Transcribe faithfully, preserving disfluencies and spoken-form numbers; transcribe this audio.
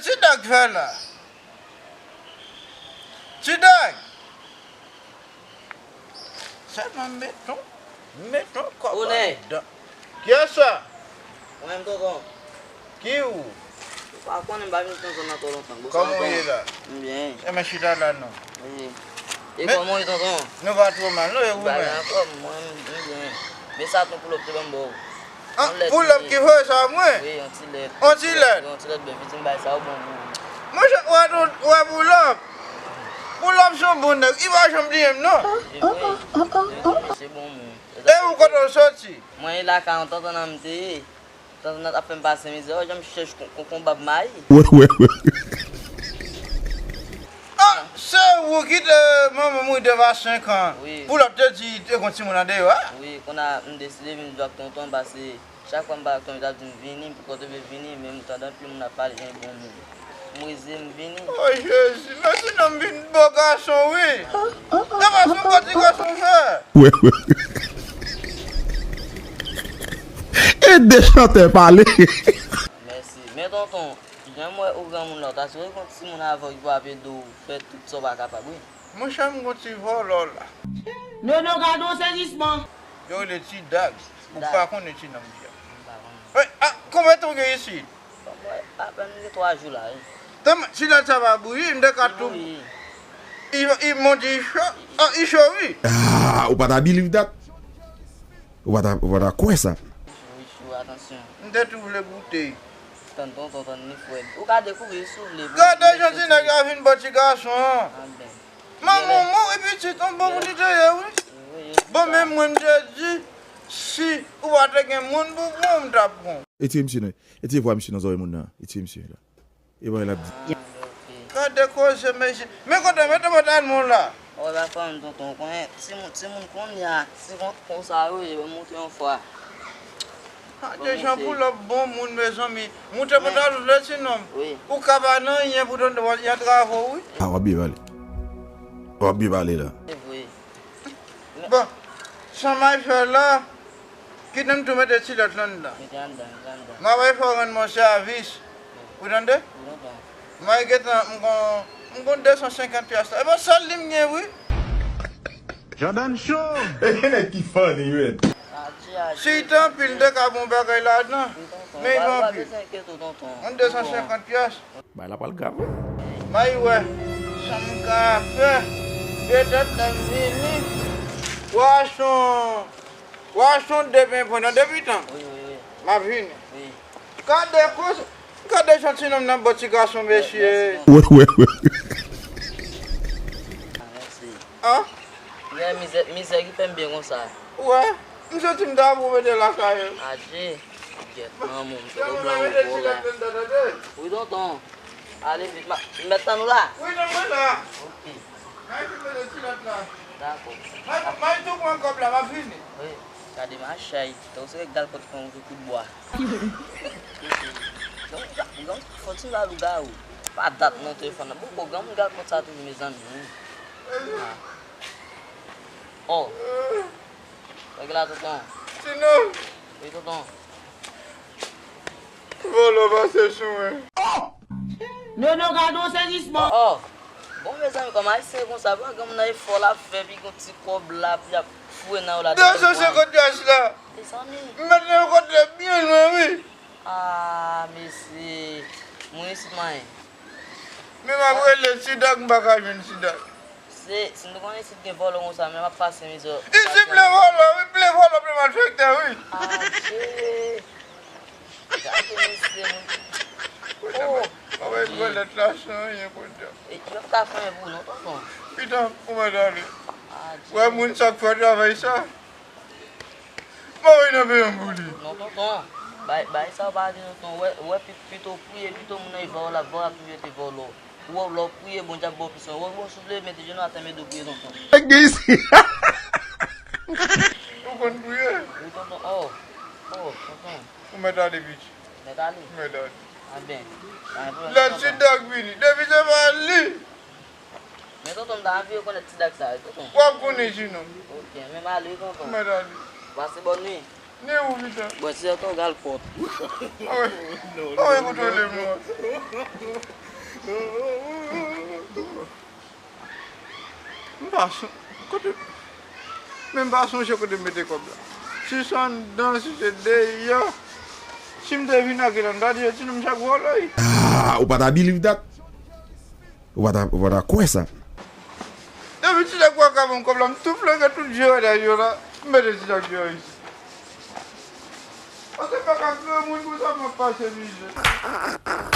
Ti Dag fè la. Ti Dag. Sèlman m met yon, m met yon kòb anndan. Kiyès sa? Mwen menm, tonton. Ki ou? Ou pa konnen m pa vin nan zòn nan twò lontan. Kòman w ye la? M byen. Enben chita la non. Wi. E kòman w ye, tonton? Nou pa twò mal non, e ou menm? Bagay anfòm, mwen m byen. Men sa tou pou lòt te ban m ba w. Ah, pou lòt ki voye sa mwen? Wi, yon ti lèt. Yon ti lèt? Yon ti lèt byen, pitit m bay sa, ou bon pou ou. Monchè, ou wè pou lòt. Pou lòt se yon bon nèg, li pa janm bliye m non. Se vre. Se bon moun. E ou kote w soti? Mwen e lakay yon tantannan m te ye. Tantannan ap fè m pase mizè, wè jan m chèch kon, kon, kon bab mayi. Wè, wè, wè. Ah, se ou ki te manman mouri devan senk an. Wi. Pou lòt te di te gon timoun andeyò a? Wi, kounye a m deside vin jwe ak tonton pase chak fwa m pale ak tonton, li t ap di m vini, m poko te vle vini, men m tande anpil moun ap pale, gen bon moun. M reze, m vini. O Jezi, men sinon m vin bo gason wi. E pa son bon ti gason fè. Wè, wè. E de chantè pale. Mèsi. Men tonton, jan m wè ou granmoun la, w ta sipoze gen yon timoun avè w ki pou ap ede w fè tout sa w pa kapab wi. Monchè, m gon ti vòlò la. Nono, gade yon sezisman. Yo rele Ti Dag. Ou pa konnen ti nonm li a? M pa konnen. Wi, ah, konbyen tan w gen isit? Bon, mwen, apèn gen twa jou la, wi. Tann, si lòt sa pa bouyi, m te ka tou. Li bouyi. Li, li, mon Dye, li cho. Ah, li cho, wi. Ah, ou pa ta believe that? Ou pa ta, ou pa ta kwè sa? Li cho, li cho, atansyon. M te tou vle goute. Tann tonton, tann ni frè. Ou ka dekouvri si w vle. Gade jan ti nèg la vin bò ti gason an. Ah, ben. Manman mouri pitit, yon bon moun li te ye, wi. Bon, men mwen, m te di, si ou pa te gen moun pou pran, m t ap pran. Retire misye non. Retire vwa misye nan zòrèy moun nan. Retire misye la. E bagay l ap di. Gade koze, mesye. Men kote, mete pantalon la. Ou pa fè m tonton, konnen timoun, timoun kounye a, ti kont konsa yo ye, mwen montre yon fwa. Ah, dejan pou lòt bon moun, mezanmi. Moute pantalon vle ti nonm. Wi. Ou ka pa nan anyen pou tande w ap travay, wi. Ah, w ap byen pale. W ap byen pale la. Se vre. Bon, sa m ap fè la, kite m tou mete ti lòt lan anndan. Mete anndan, mete anndan. M ap fè w rann mwen sèvis. Ou tande? Wi, tonton. Mwen gentan, m gon, m gon de san senkant pyas la. E bon, sèl li m gen, wi. Jordan Show! E gen nèg ki funny, wi. Adje, adje. Si te anpil, m te ka bon bagay ladan. Wi, tonton. Men li pa anpil. Mwen de san senkant pyas. Bagay la pral grav, wi. May wè, sa m ka fè. Petèt lè m vini. Wa son, wa son depen pran nan depitan. Wi, wi, wi. M ap vini. Wi. Gade koz, gade jan ti nonm nan bò ti gason mesye. Wè, wè, wè. Ah, mèsi. An? Mizè, mizè ki fè m byen konsa. Wè, m santi m ta pou mete lakay. Adje. Gyèt manman m, tonton blan ou la. Wi, tonton. Ale vit, m ap, m mèt tann ou la. Wi, non, mwen la. Ok. May vin mete ti lòt la. Dakò. May, may tou pran kòb la, m ap vini. Wi, gade machay. Tankou se galkòt ki pran yon kout bwa. Yon, yon fò ti lalou gawou. Pa dat non telefòn nan. Bon, bon, granmoun galkòt sa toujou, mezanmi. Ah. Oh. Règ la, tonton. Sinon. Wi, tonton. Vòlò pase sou mwen. Nono, gade yon sezisman. Oh, oh. Bon, mezanmi, kòm ayisyen konsa, pa granmoun nan efò l ap fè, epi gon ti kòb la, epi l ap foure nan yo la. De san senkant pyas la. Mezanmi. M mete yon kote byen lwen, wi. Ah, mesye. Moun isit manyen. Men m ap rele Ti Dag, m pa ka jwenn Ti Dag. Se, si m te konnen isit gen vòlò konsa, men m ap pase mizè. Isit plen vòlò, wi, plen vòlò, plen malfektè, wi. Adje. Gade mesye, moun. Oh, m ap vòlò la san anyen, kounye a. E, yo pa ka fè anyen pou ou non, tonton. Pita, ou mèt ale. Adje. Wè moun sa k fè travay sa. Mwen nan peyi m pou li. Non, tonton. Bay, bay sa w pa di, tonton. Wè, wè, pi-, pito w priye, pito moun nan e vòlò, vòlò ap toujou rete vòlò. Ou wè, lè w priye, Bondye ap ba w plis. Wè, bon, si w vle, mete jenou atè, m ede w priye, tonton. Nèg gen isi. Ou konn priye? Wi, tonton. Oh. Oh, tonton. Ou mèt ale, pitit. Mèt ale? Mèt ale. Anben. Pa gen pwoblèm, tonton. Lè Ti Dag vini, depi se pa li. Men tonton, m ta anvi rekonèt Ti Dag sa, wi, tonton. W ap konnen, jenòm. Ok, men m ale, wi, tonton. Mèt ale. Pase bòn nwi. Ni ou, pita. Bon, se yon gal kont. Awe. Awe, kontwole mwen. M pa son-, kote, men m pa sonje kote m mete kòb la. Si se anndan, si se deyò. Si m te vin ak elan, m ta di yo, "Timoun, m chak vòlò, wi." Ah, ou pa ta believe that? Ou pa ta, ou pa ta kwè sa? Depi ti nèg waka ban m kòb la, m tou flanke tout je yo dèyè yo la, m mete ti nèg yo isi. Paske m pa ka granmoun konsa, m ap pase mizè.